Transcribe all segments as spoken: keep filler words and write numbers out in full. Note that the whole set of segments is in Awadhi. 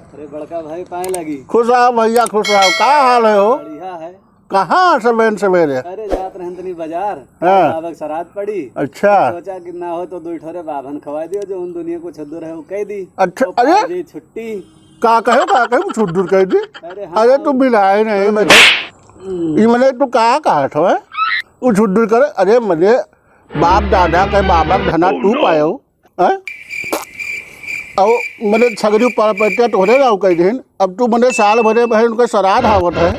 अरे बड़का भाई, पाए लगी। खुश रहो भैया, खुश रहो। का हाल है हो? बढ़िया है। कहाँ सवेरे सवेरे? अरे जात रहन तनी बाजार, हाँ। बाबा के सराध पड़ी। अच्छा। सोचा कि ना हो तो दुई ठोरे बाभन खवाई दियो, जो उन दुनिया को छुद्दुर है वो कह दी। अच्छा, और अरे? पाए जी छुट्टी। का कहे, का कहे, वो छुद्दुर कह दी? अरे हाँ। अरे तू मिलाए नहीं मने। हम्म। ई मने तू का कहत हो, हैं? वो छुद्दुर करे, अरे मने बाप दादा के बाबा के धना तू पायो। हैं? अउ मने छगरी ऊपर पैते तोहरे लाऊ कह दिन। अब तू मने साल भरे बहन उनके सराध आवत है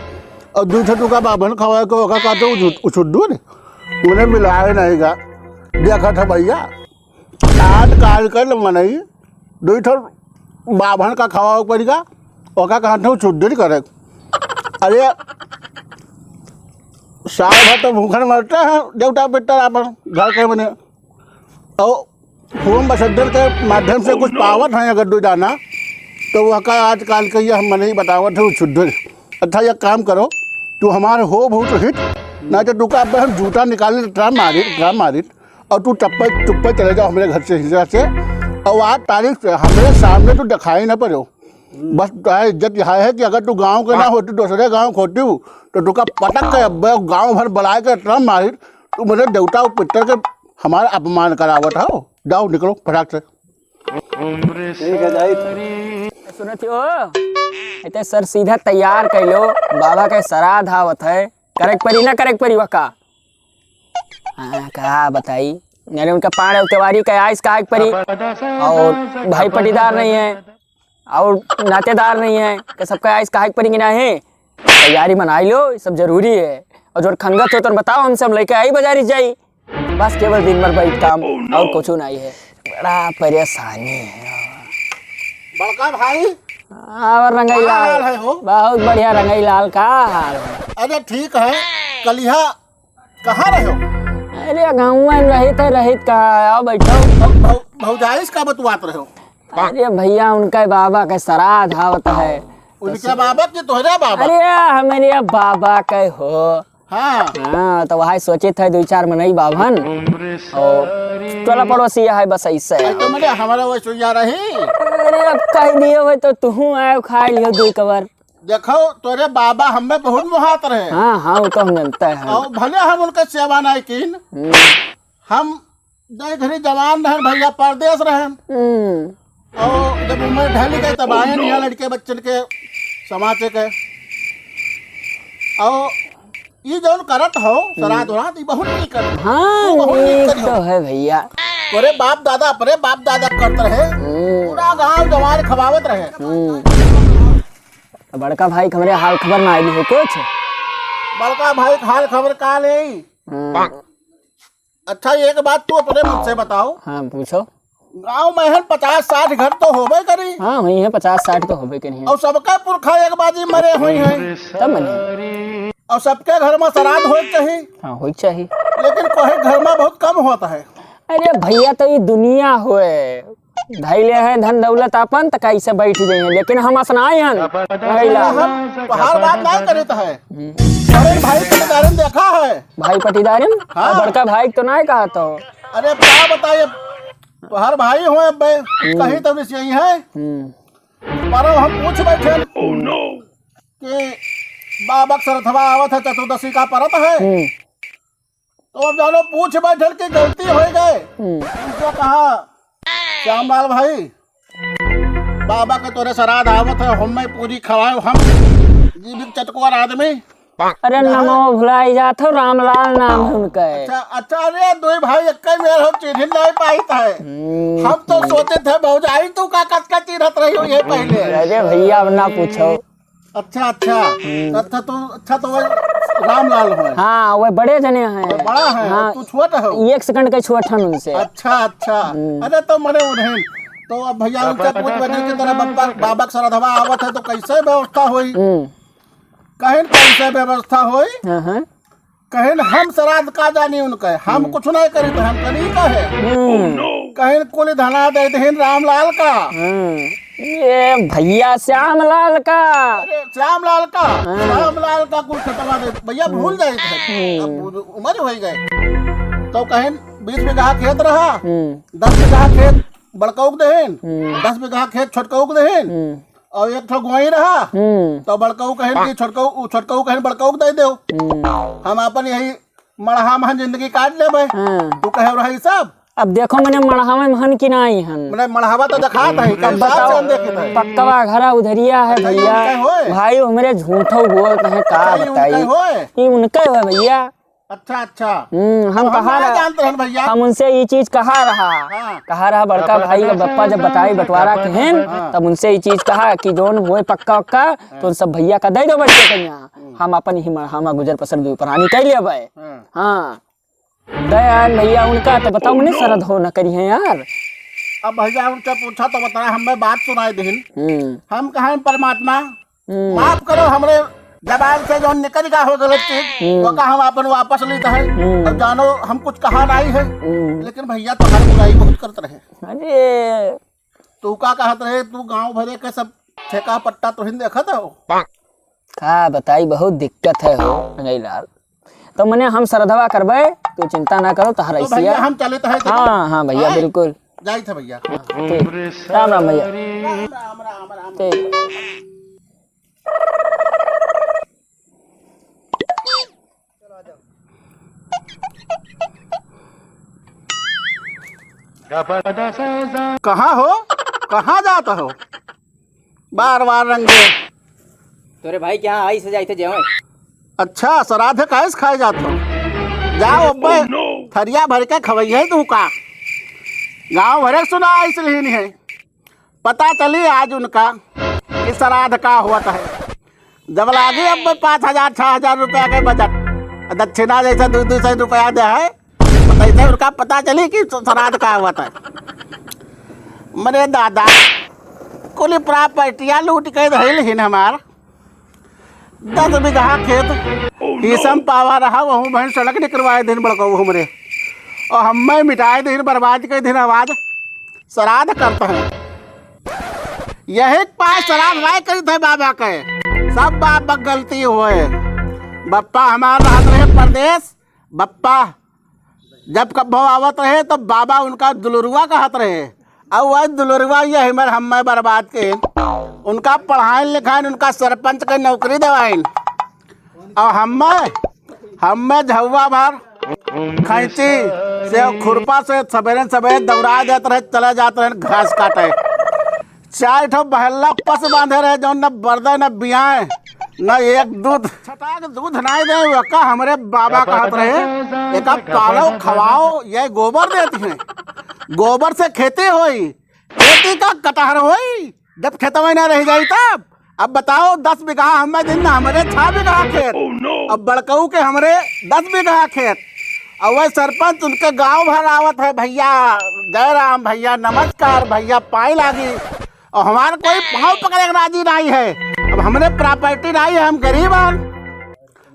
अउ दू ठो तुका बाभन खवाए के ओका कहते उ छुद्दुर। मने मिलाए नहीं गा। देखत है भैया, आज काल के न मनई दू ठो बाभन का खवाए के पड़ेगा, ओका कहते उ छुद्दुर करे। अरे साल भर तो भूखन मरते हैं देवता पितर आपन घर के मने। अउ होम बसंतर के माध्यम से कुछ पावत हैं अगर दो दाना, तो वह का आजकल के ये हम नहीं बतावत है, वो छुद्दुर। अच्छा, एक काम करो, तू हमारे हो बहुत हित, ना तो तुका अब हम जूता निकाले, ट्राम मारित, ट्राम मारित, और तू टप्पे टुप्पे चले जाओ हमारे घर से, हिजरा से, और आज तारीख से हमारे सामने तू दिखाई ना पड़ो। बस तोहार इज्जत यह है कि अगर तू गाँव के ना होती, दूसरे गाँव के होती, तो तुका पटक के अब गाँव भर बुलाए के ट्राम मारित, तू मेरे देवता और पितर के हमारा अपमान करावत हो। जाओ, निकलो फटाक से। ठीक है, जाई। सुनत हो? इते सर सीधा तैयार कैलो, बाबा के सराध आवत है, करेक परी ना करेक परी वका? हाँ, का बताई? अरे उनका पाँव तिवारी का आइस का परी, और भाई पटीदार नहीं है, और नातेदार नहीं है, कि सबका आइस का परी कि ना है? तैयारी बनाई लो, ये सब जरूरी है। और जो खंगत हो तो बताओ हमसे, हम लेके आई बाजारी जाई। बस केवल दिन भर बैठ काम, और कुछ नहीं है। बड़ा परेशानी है। बड़का भाई। और रंगई का लाल। हाल है हो? बहुत बढ़िया रंगई लाल, का हाल है? अरे ठीक है, कलिहा कहाँ रहे हो? अरे गाँव में रहित है, रहित कहाँ है? आओ बैठो। भौ-, भौ-, भौजाइस का बतुआत रहे हो? अरे भैया, उनका बाबा के सराध आवत है। उनके बाबा के तोहरे बाबा? अरे हमरे बाबा के हो। हाँ। हाँ, तो वही सोचित है, दुई चार मनई बाभन। और टोला पड़ोसी है, बस ऐसे। अरे तो मने हमारा वो सुइया रही। अरे, अब कह दिए हुए तो तुहूँ आयो, खा लियो दुई कवर। देखो, तोरे बाबा हमें बहुत मोहात रहे। हाँ, हाँ, वो तो हम जानते हैं। और भले हम उनका सेवा नहीं कीन, हम्म। हम जय घड़ी जवान रहन भैया, परदेस रहन। हम्म। और जब उम्र ढल गई, तब आए नहीं लड़के बच्चन के, समाज के। और ये जौन करत हो, सराध वराध, ये बहुत नीक करत हो। हाँ, वो बहुत नीक नीक करत हो। तो है भैया। तोरे बाप दादा, अपने बाप दादा करत रहे। हम्म। पूरा गांव जवान खवावत रहे। हम्म। तो बड़का भाई के हमरे हाल खबर ना आइल हो कुछ? बड़का भाई के हाल खबर का ले? हम्म। अच्छा, एक बात तू अपने मुख से बताओ। हाँ, पूछो। गाँव में हन पचास साठ घर तो होबे करी। हाँ, वही है, पचास साठ तो होबे करी। और सबका पुरखा एक बाजी मरे हुई हैं। तब मने। और सबके घर में सराध होए के चाही। हाँ, होए के चाही। लेकिन कोई घर में बहुत कम होता है। अरे भैया, तो ये दुनिया होए, धैले हैं धन दौलत आपन, त कैसे बैठ जाइए, लेकिन हम असनाए हन। महिला। हम तोहार बात ना करत है। हम्म। अरे भाई, पटीदारन देखा है। भाई पटीदारन? हाँ। बड़का भाई तो ना कहा तो। अरे का बताइए, तोहार भाई हो बे, हम्म। कहीं तो भी यही है। हम्म। पर हम पूछ बैठे कि बाबा के श्रद्धवा आवत है, चतुर्दशी का परत है। हम्म। तो अब जानो पूछ बैठल की गलती हो गए। हम्म। उनसे कहा, "श्यामलाल भाई, बाबा के तोरे सराध आवत है, हमें पूरी खवाओ, हम जीवित चटकुआर आदमी।" अरे नमो भुलाई जात हो, रामलाल नाम है उनका। अच्छा, अच्छा, अरे दुई भाई एक ही मेल हो, चिन्हिन नहीं पाइत है। हम्म। हम तो सोचे थे भौजाई तू का कतका चिन्हत रही हो ये पहले। अरे भैया अब ना पूछो। अच्छा, अच्छा। हम्म। अच्छा, तो, अच्छा, तो वही रामलाल हो। हाँ, वह बड़े जने हैं। वह बड़ा है, हाँ, तू छोट हो। एक सेकंड के छोट हन उनसे। अच्छा, अच्छा। हम्म। अरे, तो मने उन्हें, तो अब भैया उनसे पूछ बैठे कि तेरा बाबा, बाबा के श्रद्धवा आवत है, तो कैसे व्यवस्था होई? हम्म। कहेन कैसे व्यवस्था होई? हाँ, हाँ। कहेन हम श्राद्ध का जानी उनके, हम हम्म। कुछ नहीं करी, तो हम करी का है? हम्म। कहेन कुल धना दे देहिन रामलाल का। हम्म। ये भैया श्यामलाल का। अरे, श्यामलाल का, हाँ। श्यामलाल का कुल खतवा दे, भैया भूल जाए थे। हम्म। अब उ-, उम्र हो गए। तो कहेन बीस बीघा खेत रहा, हम्म। दस बीघा खेत बड़कऊ के देहिन, हम्म। दस बीघा खेत छोटकऊ के देहिन। हम्म। और एक ठो गोई रहा, हम्म। तो बड़कऊ कहिन कि छोटकऊ, छोटकऊ कहिन बड़कऊ के दे देव। हम्म। हम अपन यही मड़हा महन जिंदगी काट लेबे। हाँ। तू कहे रही सब। अब देखो, मने मड़हावा महन की नाई हन। मने मड़हावा तो देखात है, अब बताओ, पक्कवा घरा उधरिया है भैया। भाई, हमरे झूठो बोलत हैं, का बताई? ये उनका है भैया। अच्छा, अच्छा। हम्म, हम तो हम कहा ना रहा, जानत रहन भैया। हम उनसे ये चीज कहा रहा। हाँ। कहा रहा, बड़का भाई का बप्पा जब बताई बंटवारा के हैं, हाँ। तब उनसे ये चीज कहा कि जौन होए पक्का उक्का, तो उन सब भैया का दे दो बच्चे के यहाँ। हम्म। हम अपन ही मड़हावा गुजर बसर दू प्राणी कर लेबे। हाँ। हाँ। दयान भैया उनका तो बताओ, मने सरध हो न करी है यार। अब भैया उनसे पूछा तो बताया, हमें बात सुनाई दिहिन। हम्म। हम कहें परमात्मा, हम्म। माफ करो, हमरे जबान से जौन निकल गया हो गलत चीज, हम्म। वो का हम अपन वापस लेते हैं। हम्म। अब जानो, हम कुछ कहा नहीं है, हम्म। लेकिन भैया तो हर बुराई बहुत करते रहे। अरे। तू का कहत रहे, तू गांव भरे के सब ठेका पट्टा तो हिन देखत हो। का बताई, बहुत दिक्कत है हो, रंगई लाल। तो मने हम सरधवा करबे, तू चिंता ना करो, तोहर तो भैया ऐसिया। हम चलित है, हाँ, हाँ भैया, हाँ? बिल्कुल। जाइत है भैया। ठीक। राम राम भैया। राम, राम, राम, राम। ठीक। कहाँ हो? कहाँ जात हो? बार बार रंगे। तोरे भाई के यहाँ आई से जाइते जेवै। अच्छा, श्राद्ध काहे से खाए जात हो? जाओ अब्बे, थरिया भर के खवइहे तू का। गाँव भरे सुना आइस लिहिन है। पता चली आज उनका कि श्राद्ध का होत है। जब लागी अब्बे पाँच हजार, छह हजार रुपया के बजट, दक्षिणा जैसे दू दू सौ रुपया दे है, तैसे उनका पता चली कि श्राद्ध का होत है। मरे दादा, कुल प्रॉपर्टिया लूट के धइल हिन हमार। दस बीघा खेत हीसम पावा रहा, वहूँ बहन सड़क निकरवाए दिन बड़कऊ हमरे, और हमें मिटाए दिन, बर्बाद के दिन आवाज श्राद्ध करत हैं। यही पास श्राद्ध नाय करित है बाबा के, सब बाप बक गलती होए। बप्पा हमार रहत रहे परदेस, बप्पा जब कब्बो आवत रहे तो बाबा उनका दुलरुआ कहत रहे। और वह दुलरुआ ये हमर हमें बर्बाद के, उनका पढ़ाइन लिखाइन, उनका सरपंच के नौकरी देवाइन। और हमें, हमें झउआ भर खैंची से, खुरपा से सबेरे सबेरे दौड़ा जात रहे, चले जात रहे घास काटे। चार ठो बहल्ला पस बांधे रहे, जौन न बरदे, न बियाए, न एक दूध। छटाक दूध नाई दे, वका हमरे बाबा कहत रहे, "एका पालो, खवाओ, ये गोबर देती हैं, गोबर से खेती होई, खेती का कटहर होई, जब खेतवा ना रह जाई तब।" अब बताओ, दस बीघा हमें दिन, हमरे छह बीघा खेत। अब बड़कऊ के हमरे दस बीघा खेत। और वह सरपंच उनके गांव भर आवत है, "भैया जय राम, भैया नमस्कार, भैया पाई लागी।" और हमार कोई पाँव पकड़े के राजी नाई है। अब हमरे प्रॉपर्टी नाई है, हम गरीब हन,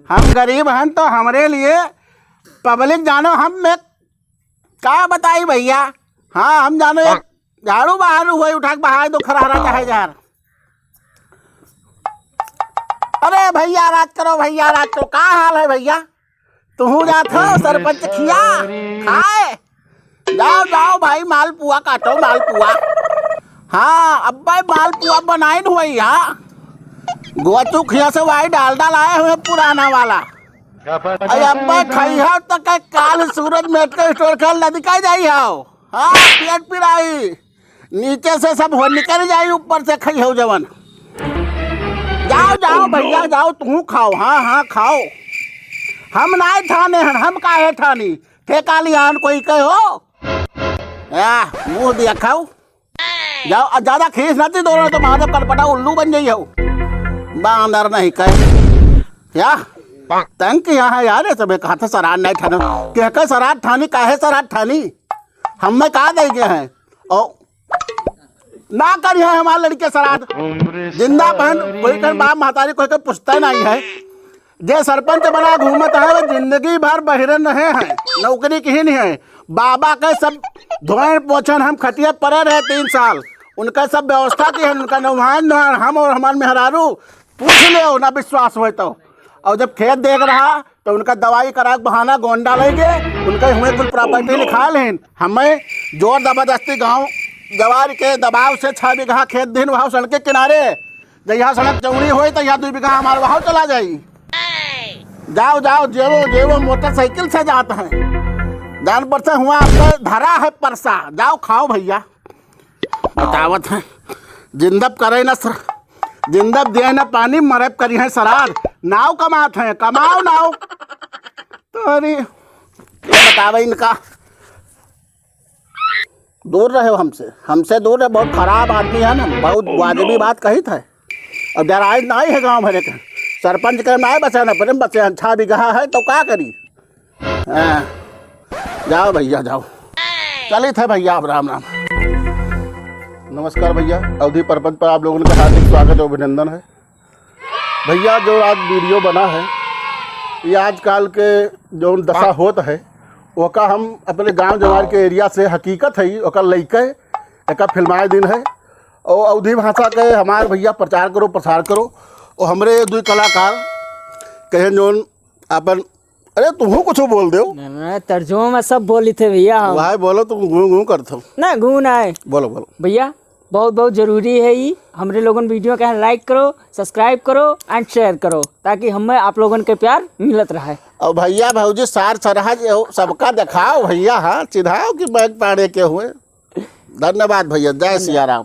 हम गरीब हन, तो हमरे लिए पब्लिक जानो, हम में का बताई भैया। हाँ, हम जानो एक झाड़ू बाहर हुए उठा के बहाए दो खरहरा चाहे जार। अरे भैया राज करो, भैया राज करो, का हाल है भैया? तुहू जात हो सरपंच खिया खाए? जाओ, जाओ भाई, मालपुआ काटो, मालपुआ। हाँ, अब्बे मालपुआ बनाइन हुई, हाँ। गोचू खिया से भाई डालडा लाए हुए पुराना वाला। अरे अब्बे खइहा त के काल सूरज मेट के स्टोर के लदिका जाई हो। हाँ, पेट पिराई। नीचे से सब हो निकल जाई, ऊपर से खइहो जवन। जाओ, जाओ भैया, जाओ, तुहू खाओ। हाँ, हाँ, खाओ। हम नाय ठाने हन, हम काहे ठानी? ठेका लियान कोई कहो? या, मुंह दिया खाओ। जाओ, आ ज्यादा खीस ना दी दोनों, तो महादेव कटपटा उल्लू बन जाई हो। बांदर नहीं कहे। या, तंग किया है यार, ये सब कहा था सराद नहीं ठानो। कह के सराद ठानी, काहे सराद ठानी? हम में का दे गए हैं? ओ, ना करिहे हमार लड़के सराद। जिंदा बहन, कोई कर बाप महतारी, कोई कर पुछता नहीं है। जे सरपंच बना घूमत है, वो जिंदगी भर बहिरे रहे हैं, नौकरी किहिन है। बाबा के सब धोएन पोछन, हम खटिया परे रहे तीन साल, उनका सब व्यवस्था किहिन, उनका नौहान धोएन, हम और हमार मेहरारू, पूछ लेव, ना विश्वास होए तो। और जब खेत देख रहा, तो उनका दवाई करा के बहाना गोंडा ले गए, उनका हुए कुल प्रॉपर्टी लिखा लेन। हमें जोर जबरदस्ती गांव जवार के दबाव से छह बीघा खेत दिन वहाँ सड़क के किनारे, जहिया सड़क चौड़ी होई, तहिया दुई बीघा हमार वहाँ चला जाई। जाओ, जाओ, जेवो, जेवो, मोटरसाइकिल से जात हैं। जान पड़ते हुआ आपका धरा है परसा। जाओ, खाओ भइया। बतावत हैं, जिंदब करे न सर, जिंदब दिए न पानी, मरब करी हैं सराद। नाव कमात हैं, कमाओ नाव। तो अरे, ये बतावे इनका। दूर रहे हमसे, हमसे दूर रहे, बहुत खराब आदमी है ना, बहुत वाजिबी बात कही था। अब डराए नाहीं है गाँव भरे के, सरपंच के नाहीं बचे ना, प्रेम बचे हैं, छह बीघा है तो का करी? हाँ, जाओ भइया जाओ, चलित है भइया, अब राम राम। नमस्कार भइया, अवधी परपंच पर आप लोगन के हार्दिक स्वागत और अभिनंदन है। भइया, जो आज वीडियो बना है, ये आजकल के जौन दशा होत है, ओका हम अपने गाँव जवार के एरिया से हकीकत है, ओका लइके एका फिल्माए दिन है। और अवधी भाषा के हमार भइया प्रचार करो, प्रसार करो। और हमरे दुई कलाकार कहें जौन अपन, अरे तुहूँ कुछ बोल देउ। ना, ना, तर्जुमा में सब बोली थे भइया हम। भाई बोलो, तुम घूं घूं करत हो। ना, घूं ना है। बोलो, बोलो। भइया, बहुत, बहुत जरूरी है ई। हमरे लोगन वीडियो के लाइक करो, सब्सक्राइब करो and share करो, ताकि हमें आप लोगन के प्यार मिलत रहे। और भइया, भौजी, सार सरहज एहो सबका देखाओ भइया, हाँ, चिन्हाओ कि बैग पाड़े के हुए। धन्यवाद भइया, जय सिया राम।